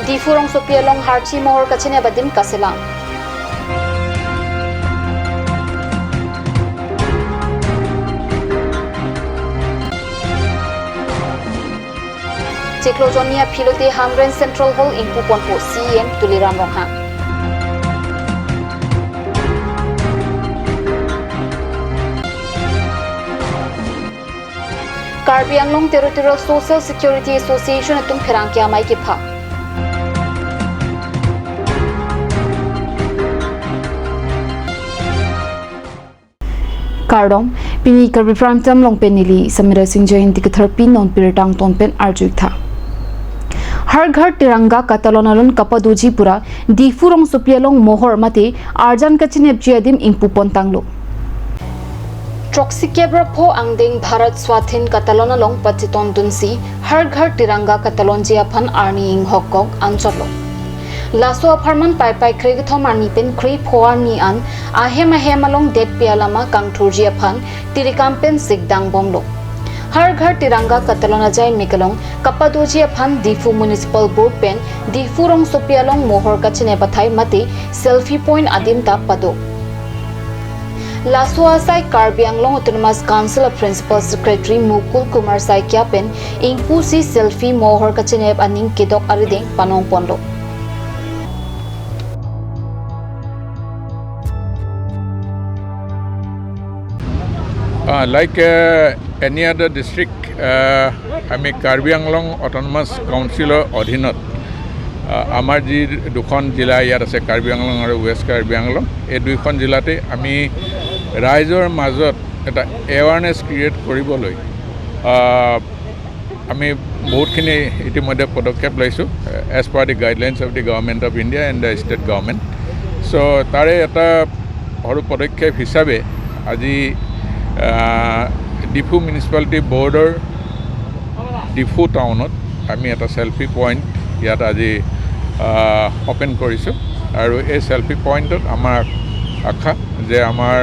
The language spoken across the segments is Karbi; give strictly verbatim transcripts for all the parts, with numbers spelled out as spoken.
Diphu rongsopi along Harthi mohor kachinep adim kaselam. Chiklo jonni aphi lote Hamren Central Hall ingpu ponpo C E M Tuliram Ronghang. Karbi Anglong Territorial Social Security Association atum pherangke amei kepha. Kardom, pini Karbi Prime Time along pen neli Samira Singh Jainti ketherpi non pirtang ton pen arju-ik tha. Har Ghar Tiranga katalon along kapadoji pura Diphu rongsopi along mohor mate arjan kachinepji adim ingpu pontanglo. Throksi kep ra pho angdeng Bharat Swadhin katalon along pachetongdunsi Har Ghar Tiranga katalonji aphan arni inghokgok anchotlo. Laso apharman Paipai krekethom arni pen krepho arni an ahem ahem along detpi alama kangthurji aphan tirikam pen sikdang bomlo. Har Ghar Tiranga katalon ajai mekelong kapadoji aphan Diphu Municipal Board pen Diphu rongsopi along mohor kachinep athai mate selfie point adim ta pado. Laso asai Karbi Anglong Autonomous Council a Principal Secretary Mukul Kumar Saikia pen ingpusi selfie mohor kachinep aning kedok arideng panong ponlo. Uh, like uh, any other district, uh, আমি কাৰ্বি আংলং অট'নমাছ কাউন্সিলৰ অধীনত, আহ, আমাৰ যি দুখন জিলা ইয়াত আছে, কাৰ্বি আংলং আৰু ৱেষ্ট কাৰ্বি আংলং, এই দুইখন জিলাতে আমি ৰাইজৰ মাজত এটা এৱাৰনেছ ক্ৰিয়েট কৰিবলৈ, আহ, আমি বহুতখিনি ইতিমধ্যে পদক্ষেপ লৈছোঁ, as per the guidelines of the Government of India and the state government. So তাৰে এটা সৰু পদক্ষেপ হিচাপে আজি, আহ, ডিফু মিউনিচিপালিটি বৰ্ডৰ ডিফু টাউনত আমি এটা চেলফি পইণ্ট ইয়াত আজি, আহ, অপেন কৰিছোঁ। আৰু এই চেলফি পইণ্টত আমাৰ আশা যে আমাৰ,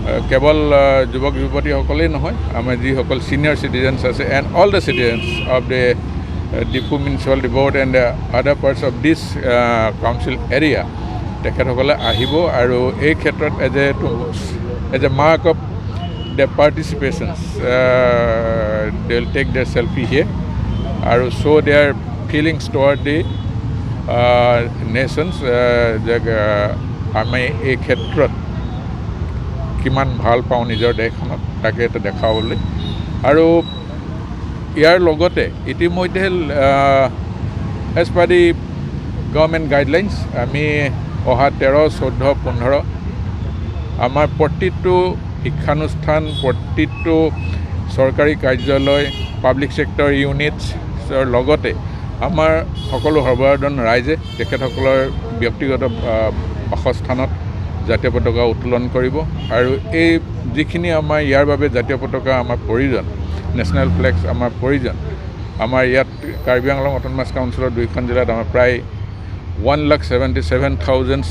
আহ, কেৱল, আহ, যুৱক যুৱতীসকলেই নহয়, আমাৰ যিসকল ছিনিয়ৰ চিটিজেনছ আছে, and all the citizens of the, uh, Diphu Municipality Board and, uh, other parts of this, uh, council area, তেখেতসকলে আহিব আৰু এই ক্ষেত্ৰত as a, as a mark of their participation, uh, they will take their selfie here আৰু show their feelings toward the, uh, nations, uh, যে, uh, আমি এই ক্ষেত্ৰত কিমান ভাল পাওঁ নিজৰ দেশখনক, তাকে এটা দেখাবলৈ। আৰু ইয়াৰ লগতে ইতিমধ্যে, আহ, as per the government guidelines, আমি অহা তেৰ, চৈধ্য, পোন্ধৰ আমাৰ প্ৰতিটো শিক্ষানুষ্ঠান, প্ৰতিটো চৰকাৰী কাৰ্যালয়, পাব্লিক ছেক্টৰ ইউনিটছৰ লগতে আমাৰ সকলো সৰ্বসাধাৰণ ৰাইজে তেখেতসকলৰ ব্যক্তিগত, আহ, বাসস্থানত জাতীয় পতাকা উত্তোলন কৰিব। আৰু এই যিখিনি আমাৰ ইয়াৰ বাবে জাতীয় পতাকা আমাৰ প্ৰয়োজন, নেশ্যনেল ফ্লেগছ আমাৰ প্ৰয়োজন, আমাৰ ইয়াত কাৰ্বি আংলং অট'নমাছ কাউন্সিলৰ দুইখন জিলাত আমাৰ প্ৰায় one lakh seventy seven thousand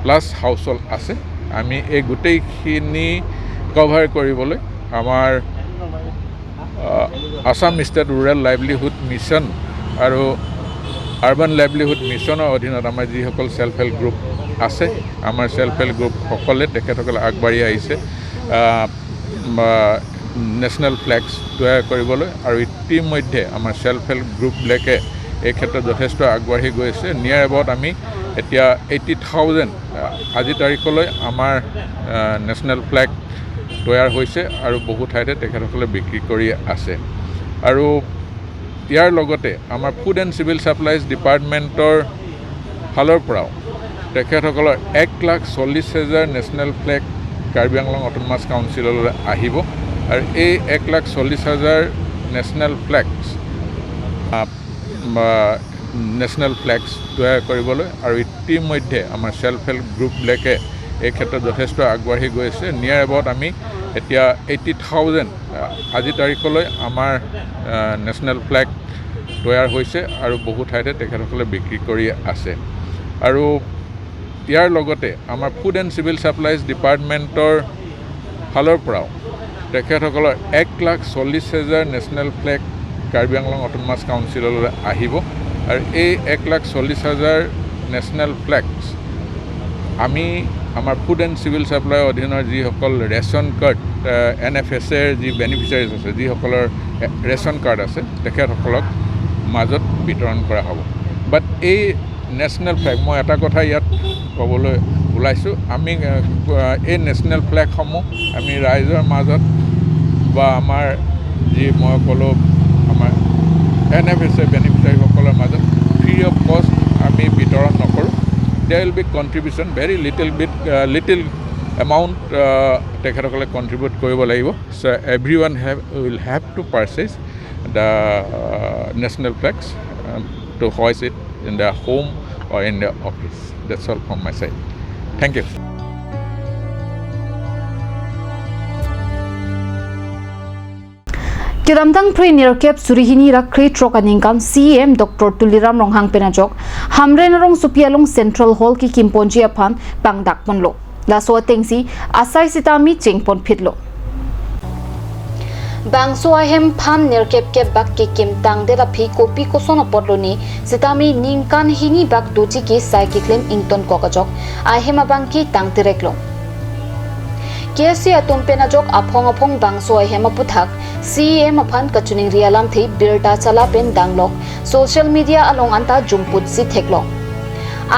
plus household আছে। আমি এই গোটেইখিনি কভাৰ কৰিবলৈ আমাৰ, আহ, Assam state rural livelihood mission আৰু আৰ্বান লাইভলিহুড মিছনৰ অধীনত আমাৰ যিসকল ছেল্ফ হেল্প গ্ৰুপ আছে, আমাৰ ছেল্ফ হেল্প গ্ৰুপসকলে, তেখেতসকলে আগবাঢ়ি আহিছে, আহ, বা নেশ্যনেল ফ্লেগছ তৈয়াৰ কৰিবলৈ। আৰু ইতিমধ্যে আমাৰ ছেল্ফ হেল্প গ্ৰুপবিলাকে এই ক্ষেত্ৰত যথেষ্ট আগবাঢ়ি গৈ আছে। নিয়াৰ এবউট আমি এতিয়া এইটি থাউজেণ্ড, আহ, আজি তাৰিখলৈ আমাৰ, আহ, নেশ্যনেল ফ্লেগ তৈয়াৰ হৈছে আৰু বহু ঠাইতে তেখেতসকলে বিক্ৰী কৰি আছে। আৰু ইয়াৰ লগতে আমাৰ ফুড এণ্ড চিভিল ছাপ্লাইজ ডিপাৰ্টমেণ্টৰ ফালৰ পৰাও তেখেতসকলৰ এক লাখ চল্লিছ হাজাৰ নেশ্যনেল ফ্লেগ কাৰ্বি আংলং অট'নমাছ কাউন্সিললৈ আহিব। আৰু এই এক লাখ চল্লিছ হাজাৰ নেশ্যনেল ফ্লেগছ, আহ, বা নেশ্যনেল ফ্লেগছ তৈয়াৰ কৰিবলৈ আৰু ইতিমধ্যে আমাৰ ছেল্ফ হেল্প গ্ৰুপবিলাকে এই ক্ষেত্ৰত যথেষ্ট আগবাঢ়ি গৈ আছে। নিয়াৰ এবউট আমি এতিয়া এইটি থাউজেণ্ড, আহ, আজি তাৰিখলৈ আমাৰ, আহ, নেশ্যনেল ফ্লেগ তৈয়াৰ হৈছে আৰু বহু ঠাইতে তেখেতসকলে বিক্ৰী কৰি আছে। আৰু ইয়াৰ লগতে আমাৰ ফুড এণ্ড চিভিল ছাপ্লাইজ ডিপাৰ্টমেণ্টৰ ফালৰ পৰাও তেখেতসকলৰ এক লাখ চল্লিছ হাজাৰ নেশ্যনেল ফ্লেগ কাৰ্বি আংলং অট'নমাছ কাউন্সিললৈ আহিব। আৰু এই এক লাখ চল্লিছ হাজাৰ নেশ্যনেল ফ্লেগছ আমি আমাৰ ফুড এণ্ড চিভিল ছাপ্লাইৰ অধীনৰ যিসকল ration card, N F S এৰ যি বেনিফিচিয়াৰিজ আছে, যিসকলৰ ৰেচন কাৰ্ড আছে, তেখেতসকলক মাজত বিতৰণ কৰা হ'ব। বাট এই নেশ্যনেল ফ্লেগ, মই এটা কথা ইয়াত ক'বলৈ ওলাইছোঁ, আমি আহ, এই নেশ্যনেল ফ্লেগসমূহ আমি ৰাইজৰ মাজত বা আমাৰ যি মই ক'লোঁ আমাৰ এন এফ এছ এ বেনিফিচিয়াৰীসকলৰ মাজত ফ্ৰী অফ কষ্ট আমি বিতৰণ নকৰোঁ। There will be contribution, very little bit, little amount তেখেতসকলে কণ্ট্ৰিবিউট কৰিব লাগিব। So everyone have will have to purchase the national flags to hoist it in the home or in the office. That's all from my side. Thank you. Kedamtang Phre nerkep suri hini ra krethrok aningkan C E M Doctor Tuliram Ronghang pen ajok Hamren arongsopi along Central Hall kekim ponji aphan pangdak ponlo. Laso atengsi asai sitame chengpon phitlo. Bangso ahem phan nerkep kep bak kekim tangdet aphi kopi koson apotlo ne sitame ningkan hini bak doji ke sai keklem ingtonkok ajok ahem abangke tangtereklo. K S A atum pen ajok aphong aphong bangso ahem aputhak C E M aphan kachiningri alamthe birta chala pen danglok social media along anta jumputsi theklok.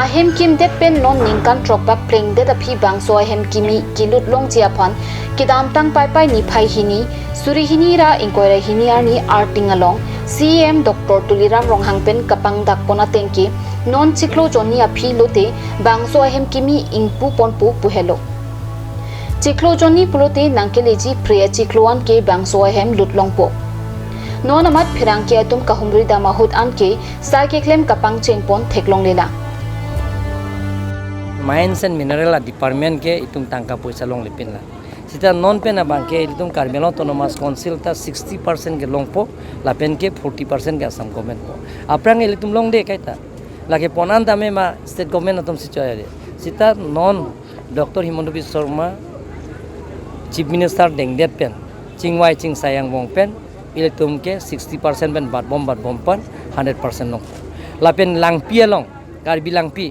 Ahem kimdet pen non ningkan throk bak plengdet aphi bangso ahem kimi kelut longji aphan kedamtang Paipai niphai hini suri hini ra ingkoi ra hini arni arting along C E M Doctor Tuliram Ronghang pen kapangdak pon atengke non chiklo jonni aphi lote bangso ahem kimi ingpu ponpo pu helo. Chiklo jonni pulote nangkeleji Phre achiklo anke bangso ahem lut longpo. Non amat pherangke atum kahumri dam ahut anke sai keklem kapangcheng pon theklonglelang. Mines and Mineral a department ke itum tangka poisa longle pinlang. Sita non pen abangke itum Karbi Anglong Autonomous Council ta sixty percent ke longpo, lapen ke forty percent ke Assam government po. Aphrang ilitum longde kaita. Lake pon an tame ma state government atumsi choyade. Sita non Doctor Himanta Biswa Sarma Chief Minister dengdet pen chingvai chingsai angbong pen ilitum ke sixty percent pen batbom batbom pen hundred percent longpo. Lapen langpi along, Karbi langpi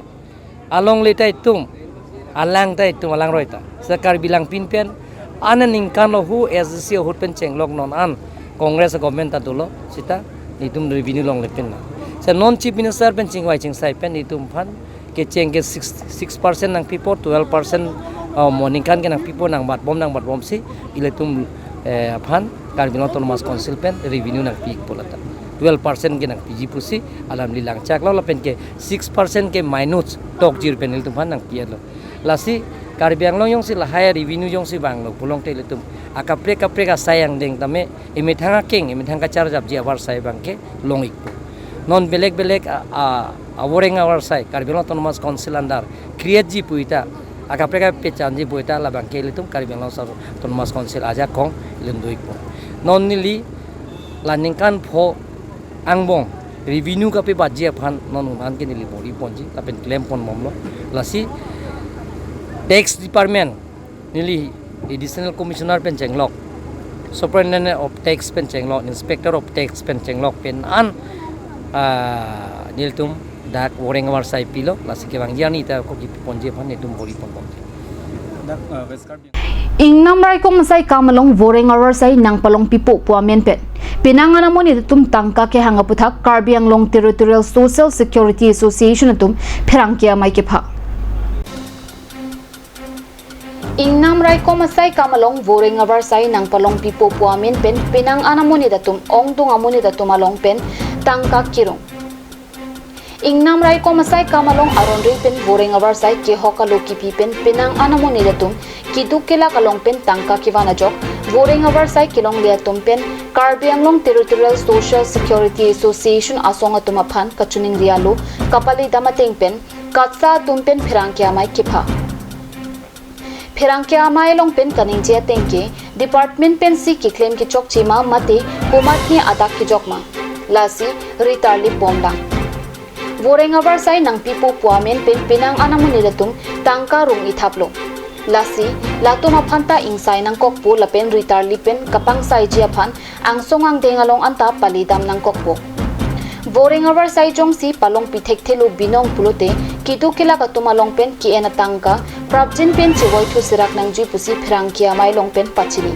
alongle ta itum, alang ta itum, alangroi ta. Sita Karbi langpin pen aningkan lo hu S D C ahut pen chenglok non an Congress government ta dolo, sita itum revenue longle pinlang. Sita non Chief Minister pen chingvai chingsai pen itum phan kecheng ke six, six percent nangpipo, twelve percent, uh, mo ningkan ke nangpipo, nangbatbom nangbatbomsi ilitum, eh, aphan Karbi Anglong Autonomous Council pen revenue nangpi pulo ta. Twelve percent ke nangpiji pusi alam li langchaklo, lapen ke six percent ke minus tokjir pen ilitum phan nangpi-etlo. Lasi Karbi Anglong jongsi lahai revenue jongsi vanglo pulongte ilitum akaprek kaprek asai angdeng tame emethang akeng, emethang kacharjapji avarsai abangke long-ikpo. Non belek belek a, a, avoreng avarsai Karbi Anglong Autonomous Council under create ji puita, akaprek kapechanji puita labangke ilitum Karbi Anglong Autonomous Council ajakong ilitum do-ikpo. Non neli la ningkan pho angbong revenue kapebatji aphan non un an ke neli bor-i ponji lapen klem pon bomlo. Lasi tax department neli Additional Commissioner pen chenglok, Superintendent of Tax pen chenglok, Inspector of Tax pen chenglok pen an, ah, nelitum dak voreng avarsai pilo, lasi kevangji arni ta kopi ponji aphan nelitum bor-i pon bomji. Dak, ah, West Karbi Ingnam raikom asai kam along voreng avarsai nangpalongpipo pu amen pen penang an amonit atum tangka kehang aputhak Karbi Anglong Territorial Social Security Association atum pherangke amei kepha. Ingnam raikom asai kam along voreng avarsai nangpalongpipo pu amen pen penang an amonit atum ongdung amonit atum along pen tangka kirung. Ingnam raikom asai kam along aron ri pen voreng avarsai kehok alo kipi pen penang an amonit atum keduk kelak along pen tangka kevan ajok voreng avarsai kelongle atum pen Karbi Anglong Territorial Social Security Association asong atum aphan kachiningri alo kapali dam ateng pen KATSSA atum pen pherangke amei kepha. Pherangke amei along pen kaningje ateng ke department pensi keklem kechokche ma mate komatne adak kejok ma, lasi ritarlip bomlang. Voreng avarsai nangpipo pu amen pen penang an amonit atum tangka rung-ithaplo. Lasi latum aphan ta ingsai nangkokpo lapen ritarlip pen kapangsaiji aphan angsong angdeng along anta pali dam nangkokpo. Voreng avarsai jongsi palongpi thekthelo binong pulote keduk kelak atum along pen ke-en atangka prapjin pen chevoithu serak nangji pusi pherangke amei along pen pachini.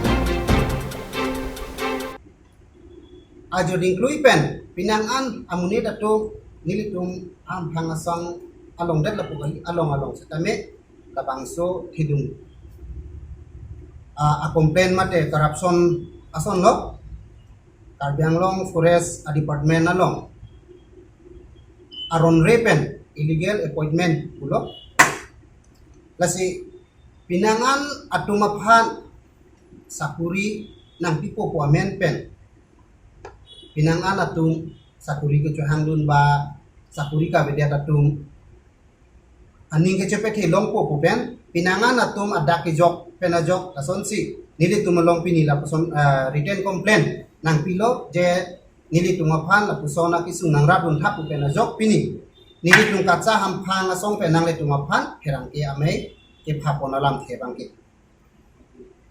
Ajo dingklui pen penang an amonit atum nelitum amphang asong along det lapu kali along along setame labangso thedung a, a complain mate corruption asonlo Karbi Anglong Forest a Department along aron re pen illegal appointment pulo. Lasi penang an atum aphan sakuri nangpipo pu amen pen penang an atum sakuri kechohangdun ba sakuri kavedet atum aning kechepethe longpo pu pen penang an atum adak kejok pen ajok lasonsi nelitum along pini lapuson, ah, written complaint nangpilo je nelitum aphan lapuson akesung nangrapdun tha pu pen ajok pini nelitum KATSA hamphang asong pen nanglitum aphan pherangke amei kepha pon alamthe abangke.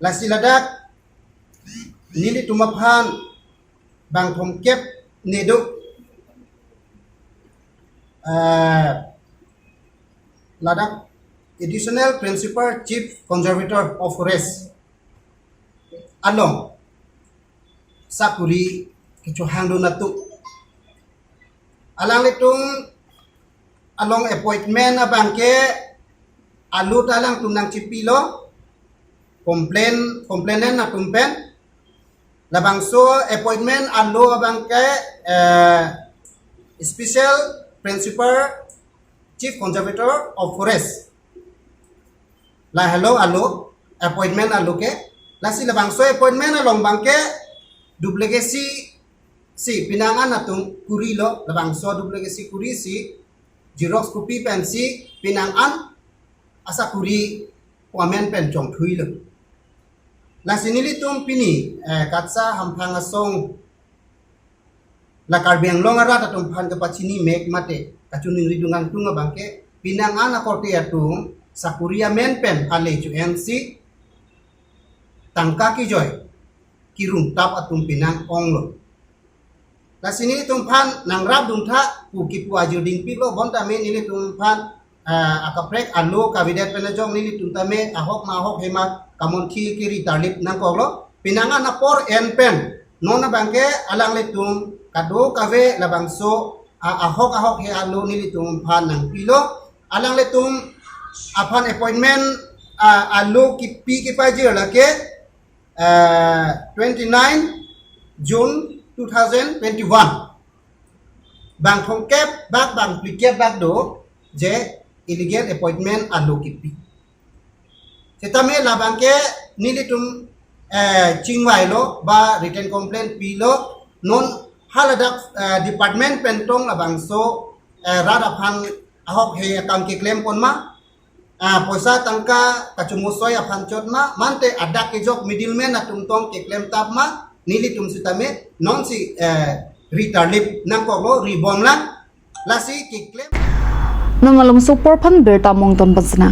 Lasi ladak nelitum aphan bang thomkep nedo, eh, ladak Additional Principal Chief Conservator of Forest along sakuri kechohangdun atum. Alanglitum along appointment abangke alo ta alangtum nangchipilo, complain, complainant atum pen. Labangso appointment alo abangke, eh, Special Principal Chief Conservator of Forest. Lahelo alo, appointment alo ke. Lasi labangso appointment along abangke duplicate si penang an atum kurilo, labangso duplicate si kuri si xerox copy pensi penang an asakuri pu amen pen chongthuilo. Lasi nelitum pini, eh, KATSA hamphang asong la Karbi Anglong arat atum aphan kepachini mek mate kachiningri dungan tung abangke penang an akorte atum sakuri amen pen ale chu-en si tangka kejoi kerung tap atum penang onglo. Lasi nelitum aphan nangrapdun tha pu kipu ajo dingpiklo bonta me nelitum aphan, ah, akaprek alo kavedet pen ajok nelitum tame ahok ma ahok hema kamonthi keri tarlip nangkoklo. Penang an apor en pen non abangke alanglitum kadokave labangso, ah, ahok ahok he alo nelitum aphan nangpilo. Alanglitum aphan appointment, ah, alo kipi kepajir lake, eh, twenty nine June two thousand twenty one. Bang thomkep bak bang phlikep bak do je illegal appointment alo kipi. Setame labangke nelitum, eh, chingvailo ba written complaint pilo non haladak, eh, department pen tong labangso, eh, rat aphan ahok he akam keklem pon ma, ah, poisa tangka kachomosoi aphan chot ma, mante adak kejok middleman atum tong keklem tap ma, nelitum setame nonsi, eh, ri tarlip nangkoklo, ri bomlang, lasi keklem. Non malom super phan birta mongton pansina.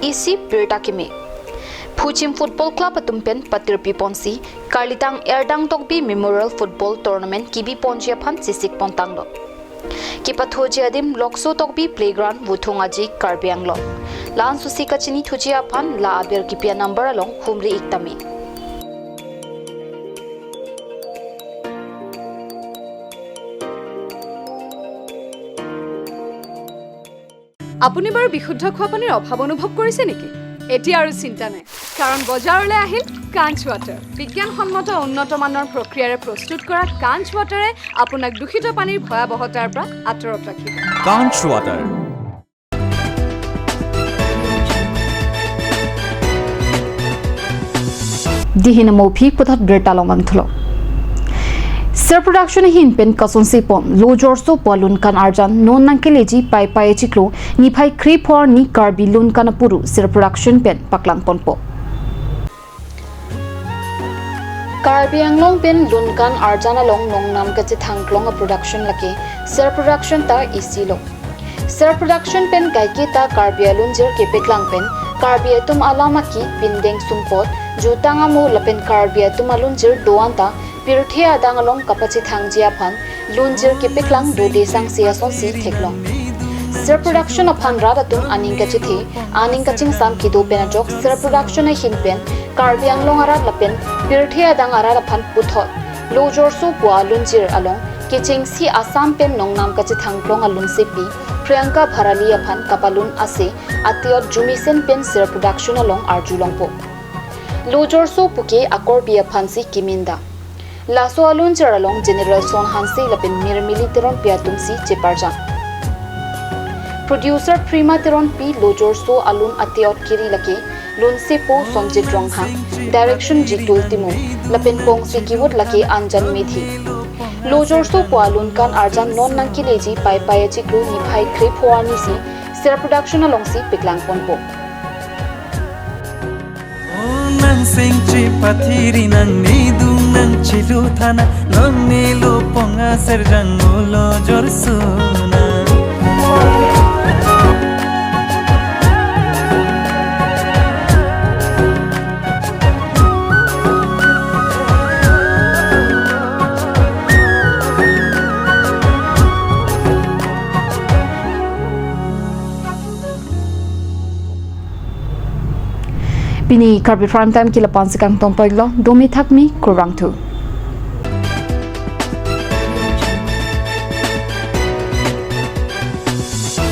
Isi birta kimi. Phuchim Football Club atum pen patirpi ponsi, Karlitang Erdang Tokbi Memorial Football Tournament kebi ponji aphan sisik pontanglo. Kepathuji adim Lokso Tokbi Playground, Vuthung Aji, Karbi Anglong. La-an susi kachini thuji aphan la aber kipi a-number along humri ik tame. আপুনি বাৰু বিশুদ্ধ খোৱা পানীৰ অভাৱ অনুভৱ কৰিছে নেকি? এতিয়া আৰু চিন্তা নাই, কাৰণ বজাৰলৈ আহিল কাঞ্চ ৱাটাৰ। বিজ্ঞানসন্মত উন্নত মানৰ প্ৰক্ৰিয়াৰে প্ৰস্তুত কৰা কাঞ্চ ৱাটাৰে আপোনাক দূষিত পানীৰ ভয়াৱহতাৰ পৰা আঁতৰত ৰাখিব। Kanch Water. Dihin amophi puthot birta longvang thulo. Ser Production ahin pen kasonsi pon lo jorso pu alunkan arjan non nangkeleji Paipai achiklo niphai krepho arni Karbi Lunkan Apuru Ser Production pen paklang ponpo. Karbi Anglong pen lunkan arjan along nongnam kachethang klong a-production lake Ser Production ta isi lo. Ser Production pen kaike ta Karbi alunjir kepeklang pen Karbi atum alam aki pindeng sumpot, jutang amo lapen Karbi atum alunjir do-an ta pirthe adang along kapachethangji aphan lunjir kepeklang dode sangse asonsi theklong. Ser production aphan rat atum aning kachethe, aning kachingsam kedo pen ajok ser production ahin pen Karbi Anglong arat lapen pirthe adang arat aphan puthot Lojorso pu alunjir along kechengsi Assam pen nongnam kachethangklong alunsepi Priyanka Bharali aphan kapalun ase atiot jumisen pen ser production along arjulongpo. Lojorso puke akorbi aphansi keminda. Laso alunjir along General Son Hanse lapen Mirmili Teronpi atumsi cheparjam. Producer Prima Teronpi, Lojorso alun atiot kiri lake lunsepo Sonjit Ronghang, direction Jitul Timung, lapen pongsi kevut lake Anjan Medhi. Lojorso pu alun kan arjan non nangkeleji Paipai achiklo niphai krepho arnisi Ser Production alongsi peklangponpo. O nang singchi pathiri nang nidung nang chilu thana nang nilo ponga serjang ulo jorsuna. Pini Karbi Prime Time ke lapu-ansi kangtonpon-iklo, domi thakmi, kurvangthu.